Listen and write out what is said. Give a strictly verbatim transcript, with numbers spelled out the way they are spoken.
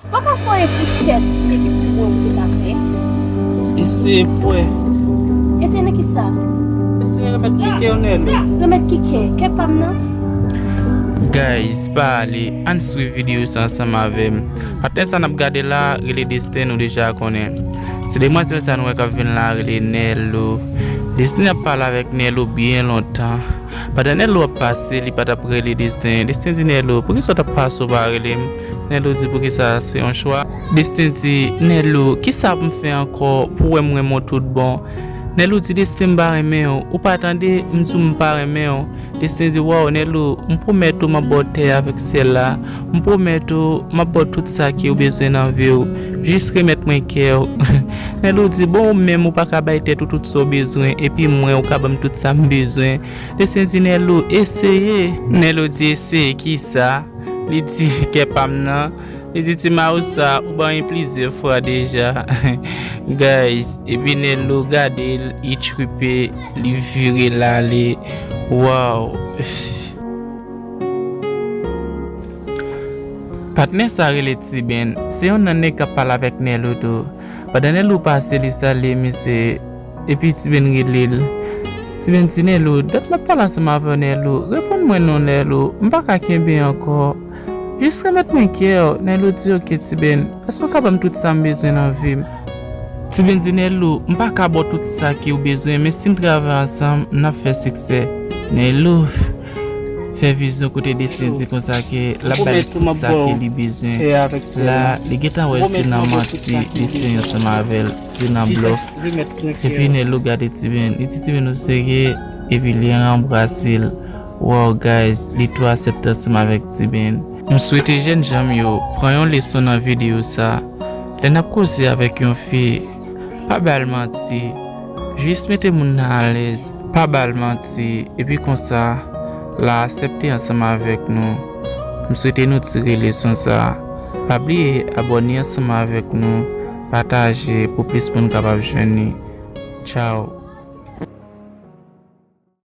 Ou pa ka fè anyen pou tèt ou epi pou mwen ou te ka fè? Eseye pou wè. Eseye nan kisa? Eseye remèt li kè w Nèlou. Remèt ki kè? Kè pa m nan? Guys, pa ale, ann swiv videyo sa ansanm avè m. Patnè sa n ap gade la rele Destin, nou deja konnen. Se demwazèl sa nou wè k ap vin la rele Nèlou. Destin ap pale avèk Nèlou byen lontan. Pandan Nèlou ap pase, li pa t ap rele Destin. Destin di Nèlou, poukisa w t ap pase ou pa rele m? Nèlou di poukisa se yon chwa. Destin di Nèlou, kisa pou m fè ankò pou w wè m renmen w tout bon? Nèlou di Destin m pa renmen w, ou pa tande m di w m pa renmen w. Destin di, waw Nèlou, m pwomèt ou m ap ba w tè avèk syèl la. M pwomèt ou m ap ba w tout sa ke w bezwen nan vi w. Jis remèt mwen kè w. Nèlou di, bon ou menm ou pa ka bay tèt ou tout sa w bezwen, epi mwen ou ka ban m tout sa m bezwen. Destin di Nèlou, eseye. Nèlou di, eseye kisa? Li di, kè pa m nan. Li di ti mawousa ou ban li plizyè fwa deja. Guys, epi Nèlou gade l, li tripe, li vire l ale. Waw. Patnè sa rele Tiben, se yon nan nèg k ap pale avèk Nèlou tou. Pandan Nèlou pase, li salye misye, epi Tiben rele l. Tiben di Nèlou, dat m ap pale ansanm avè w Nèlou, reponn mwen non Nèlou, m pa ka kenbe ankò. Jis remèt mwen kè w. Nèlou di, oke Tiben, èske w ka ban m tout sa m bezwen nan vi m? Tiben di Nèlou, m pa ka ba w tout sa ke w bezwen, men si n travay ansanm, n ap fè siksè. Nèlou fè vizyon kote Destin di konsa ke l ap ba li tout sa ke li bezwen. La, li gentan wè se nan manti Destin ansanm avè l, se nan blòf. Epi Nèlou gade Tiben, li di Tiben ou serye, epi li ranbrase l. Wow guys, li tou aksepte ansanm avèk Tiben. M swete jènjan m yo pran yon leson nan videyo sa. Lè n ap koze avèk yon fi, pa ba l manti. Jis mete moun nan alèz. Pa ba l manti. Epi konsa, l a aksepte ansanm avèk nou. M swete nou tire leson sa. Pa bliye abòne ansanm avèk nou, pataje pou plis moun kapab jwenn li. Tchao.